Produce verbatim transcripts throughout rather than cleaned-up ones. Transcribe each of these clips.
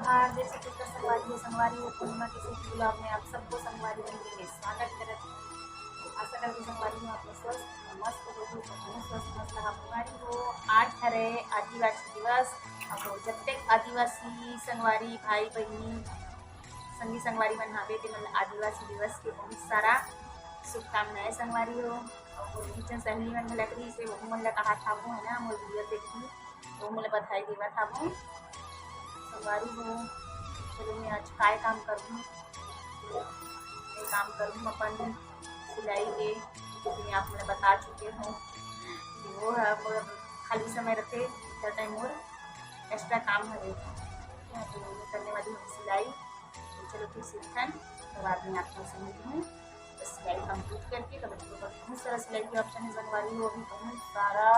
जोहार, जय छत्तीसगढ़ संगवारी हो, संगवारी हो, पूर्णिमा के शुभ vlog में आप सबको संगवारी मन के स्वागत करत हूँ। आशा करत हूँ संगवारी हो आप मन स्वस्थ मस्त होहू, तो हमहू स्वस्थ मस्त रहा संगवारी हो। आज हरे आदिवासी दिवस। अब जतेक आदिवासी संगवारी भाई बहिनी संगी संगवारी मन हावे, ते मन ला आदिवासी दिवस के बहुत सारा शुभकामनाएं संगवारी हो। और मोर बहुत जन सहेली मन घलक रहिस हे, वहू मन ला कहात हावों, है ना, मोर video देखही, तो मोला बधाई देवत हावों। संगवारी हो, चलो मैं आज काय काम करहूँ, मैं काम करहूँ अपन सिलाई के, मैं आप मन ला बता चुके हूँ। वो है मोर खाली समय रहिथे, उतना time मोर extra काम हरे, तो मैं करने वाली हूँ सिलाई। तो चलो फिर सीखन, तो बाद में आपको से मिलूँ। तो सिलाई complete करके, तो बच्चों का बहुत सारा सिलाई के option है संगवारी हो, अभी बहुत सारा,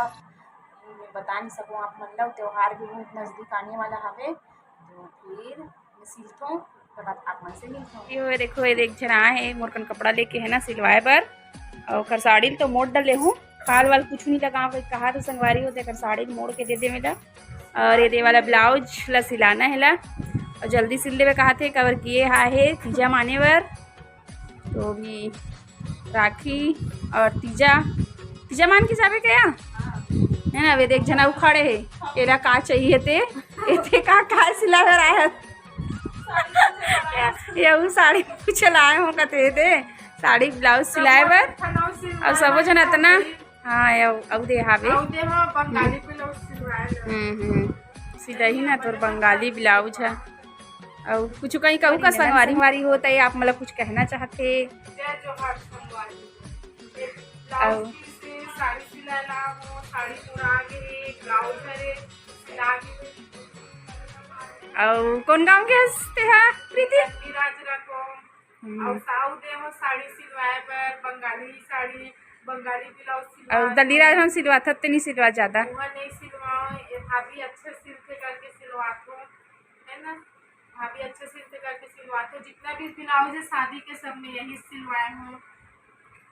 मैं बता नहीं सकूँ आप मन ला। त्योहार भी बहुत नजदीक आने वाला हवे, तो फिर मैं सिलथों, तो बाद आप मन से मिलथों। ये हुए देखो, ये देख झन आए हे मोर कन कपड़ा लेके, है ना, सिलवाए बर। और ओकर साड़ी ल तो मोड़ डले हूँ, खाल वाल कुछ नहीं लगावे कहा तो संगवारी हो, तेकर साड़ी ल मोड़ के दे दे मेला। और ये दे वाला ब्लाउज ला सिलाना है ला, और जल्दी सिल देवे कहा थे, काबर कि ये हा हे तीजा माने बर। तो अभी राखी और तीजा, तीजा मान के जाबे क्या, है ना? वे देख झन अउ खड़े हे, एला का चाहिए ते, एते का, का सिला बर आए हस? ये उ साड़ी पूछे ला आए हो कते ते, साड़ी ब्लाउज सिलाए बर। अब सबो झन अतना, हाँ, अउ, अउ दे हावे। अउ दे हा बंगाली ब्लाउज सिलवाए ला। हम्म, हम्म। सिलही ना तोर बंगाली ब्लाउज है। अउ कुछ कहीं कहू का संगवारी, संगवारी हो त आप मतलब कुछ कहना चाहते? जय जोहार संगवारी। एक ब्लाउज अउ पीस से साड़ी सिलाए ला हो, साड़ी मोर आगे हे, ब्लाउज हरे, सिला गे। अउ कौन गाँव के हस तेहा, प्रीति? राज रकम। हम्म। अउ साउथ दे हो साड़ी सिलवाए बर, बंगाली साड़ी, बंगाली ब्लाउज सिलवाए अउ दल्ली राज हम सिलवाथत ते नहीं सिलवा ज्यादा। वहाँ नहीं सिलवाओ, ये भाभी अच्छे सिलथे करके सिलवाथो, है ना? भाभी अच्छे सिलथे करके सिलवाथो। जितना भी ब्लाउज है शादी के सब में यही सिलवाए हूँ।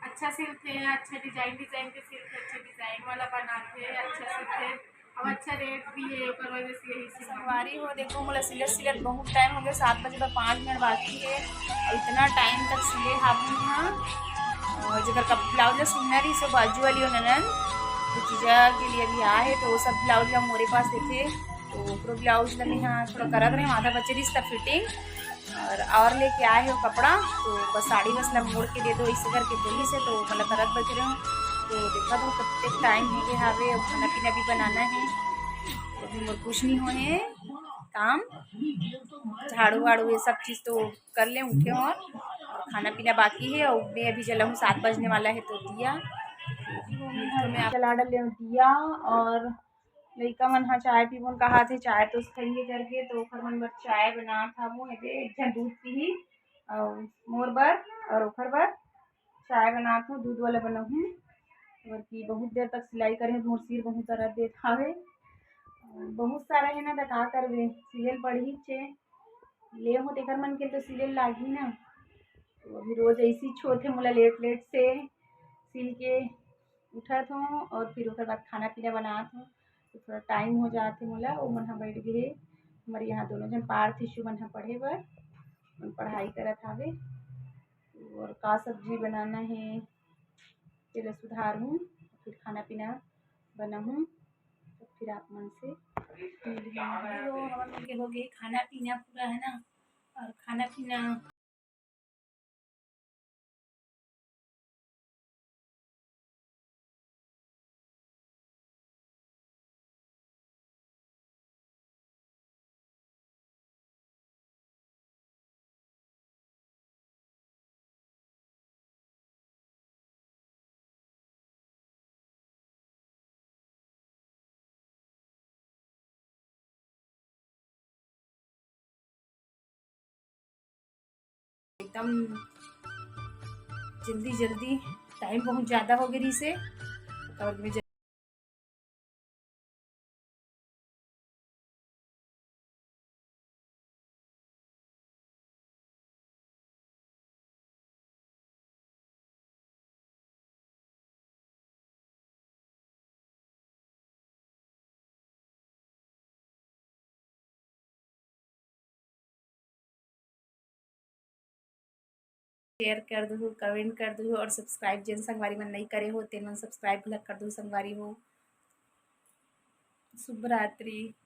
अच्छा सिलथे, अच्छा डिजाइन, डिजाइन के सिलथे, अच्छा डिजाइन वाला बनाथे, अच्छा सिलथे। अब अच्छा रेट भी है, ओकर वजह से यही सिलवा। संगवारी हो, देखो, मोला सिलत सिलत बहुत टाइम हो गया, सात बजे बर पाँच मिनट बाकी है, और इतना टाइम तक सिले हाबू ना। और जेकर कप-, ब्लाउज ला सिलना रही, सो बाजू वाली हो ननन, तो जीजा के लिए अभी आ है, तो वो सब ब्लाउज ला मोरे पास देथे, तो ओकरो ब्लाउज ला मैं हाँ थोड़ा करत रहे, आधा बचे रही सब फिटिंग, और, और लेके आए हो कपड़ा, तो बस साड़ी बस ला मोड़ के दे दो, इसे करके बोली से, तो मतलब करत बैठे रहो। तो देखा तो कब तक टाइम हो गया हावे, अब खाना पीना भी बनाना है, अभी मोर कुछ नहीं होए काम, झाड़ू वाड़ू ये सब चीज़ तो कर ले उठे हो, और खाना पीना बाकी है, और मैं अभी जलाऊँ, सात बजने वाला है, तो दिया तो मैं आप जला डाले हूँ दिया, और लइका मन ह चाय पीबोन कहा थे, चाय तो खइए करके, तो ओखर मन बर चाय बनात हवो। एदे एक झन दूध पीही, अउ मोर बर अउ ओखर बर चाय बनात हूँ, दूध वाला बनाहूँ। काबर कि बहुत देर तक सिलाई करे हूँ, मोर सिर बहुत दर्द देत हवे। बहुत सारा है ना, त का करबे, सिले ल पड़ही चे। ले हो तेकर मन के तो सिले ल लागही ना। तो अभी रोज ऐसी छोथे मोला लेट लेट से सिल के उठत हूँ और फिर ओकर बाद खाना पीना बनात हूँ। तो थोड़ा टाइम हो जात हे मोला। वो मन ह बैठ गए हे, हमारे यहाँ दोनों जन पार्थ ईशु मन ह पढ़े बर, मन पढ़ाई करत हावे। और का सब्जी बनाना है, तेला सुधार हूँ, फिर खाना पीना बनाहूँ, तो फिर आप मन से मिलहूँ। हमन के हो गए खाना पीना पूरा, है ना, और खाना पीना एकदम जल्दी जल्दी, टाइम बहुत ज़्यादा हो गई से, और मैं share कर दुहू, comment कर दुहू और subscribe जेन संगवारी मन नई करे हो, तेन मन subscribe घलक कर दुहू संगवारी हो। शुभ रात्रि।